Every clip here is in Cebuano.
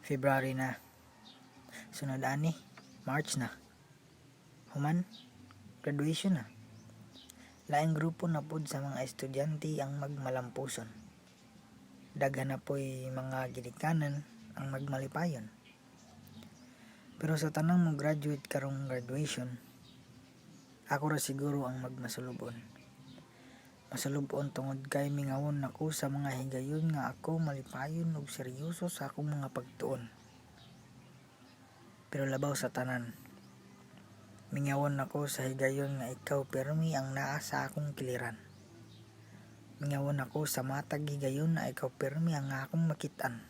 February na. Sunod ani, March na. Human, graduation na. Laing grupo na pod sa mga estudyante ang magmalampuson. Daghan na po'y mga ginikanan ang magmalipayon. Pero sa tanang mo graduate karong graduation, ako ra siguro ang magmasulubon. Masulubon tungod kay mingawon nako sa mga higayon nga ako malipayon ug seryoso sa akong mga pagtuon. Pero labaw sa tanan, mingawon nako sa higayon nga ikaw pirmi ang naa sa akong kiliran. Mingawon ako sa matag higayon na ikaw pirmi ang akong makit-an.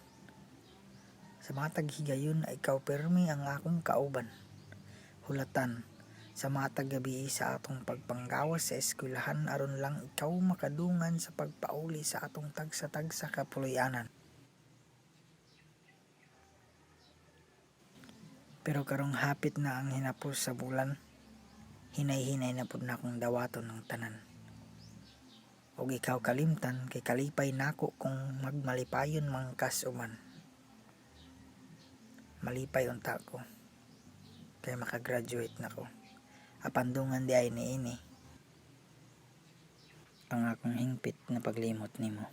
Sa matag higayon na ikaw pirmi ang akong kauban. Hulatan sa matag gabii sa atong pagpanggawas sa eskwelahan aron lang ikaw makadungan sa pagpauli sa atong tagsa-tagsa ka puloy-anan. Pero karong hapit na ang hinapos sa bulan, hinay-hinay na pud nakong dawaton ang tanan. Ug ikaw kalimtan kay kalipay nako kung magmalipayon man kas uban. Malipay unta ko kay makagraduate na ko. Apan dungan diay niini ang akong hingpit nga paglimot nimo.